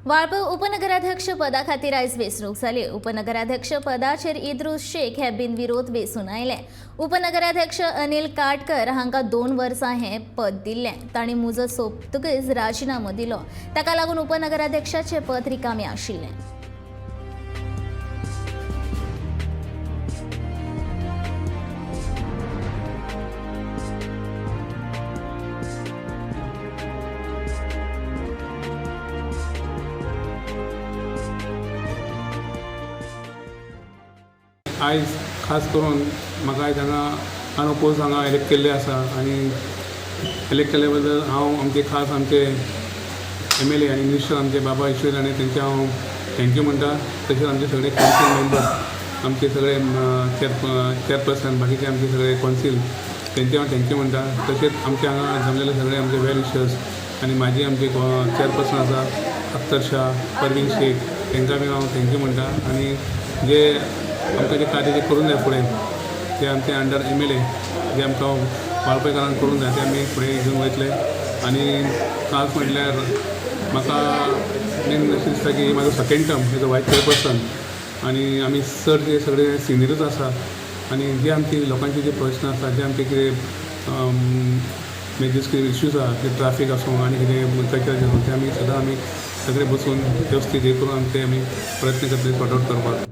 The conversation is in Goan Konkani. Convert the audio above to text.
वाळपय उपनगराध्यक्ष पदा खातीर आयज वेंचणूक जाली. उपनगराध्यक्ष पदाचेर इद्रुस शेख हे बिनविरोध वेंचून आयले. उपनगराध्यक्ष अनिल काटकर हांकां 2 वर्सां हें पद दिल्लें. तांणी मुजत सोंपतकच राजिनामो दिलो. ताका लागून उपनगराध्यक्षाचें पद रिकामें आशिल्लें. आयज खास करून म्हाका आयज हांगा अनओपोज हांगा इलेक्ट केल्ले आसा आनी इलेक्ट केल्ले बद्दल हांव आमचे खास आमचे एमएलए आनी मिनिस्टर आमचे बाबा ईश्वर राणे, तेंचे हांव thank you म्हणटा. तशेंच आमचे सगळे कावन्सील मेंबर्स, आमचे सगळे चेअरपर्सन, बाकीचे आमचे सगळे कौन्सील, तेंचे हांव thank you म्हणटा. तशेंच आमचे हांगा जमलेले सगळे आमचे वेल विशर्स आनी म्हाजी आमचे चेअरपर्सन आसा, अख्तर शाह, परवीन शेख, तेंकां बी हांव thank you म्हणटा. आनी जे आमकां जे कार्य जे करूंक जाय फुडें, ते आमचे अंडर एमएलए जे आमकां वाळपयकारांक करूंक जाय, ते आमी फुडें घेवन वयतले. आनी खास म्हटल्यार म्हाका मेन अशें दिसता की म्हाजो second term as a vice chairperson आनी आमी चड जे सगळे सिनियरूच आसा आनी जे आमची लोकांचे जे प्रश्न आसा, जे आमचे कितें मेजर कितें इश्यूज आसा, ते ट्राफीक आसूं आनी कितें कल्चर आसूं, ते आमी सदां आमी सगळे बसून वेवस्थीत हे करून आमचे आमी प्रयत्न करतले सॉर्ट आवट करपाक.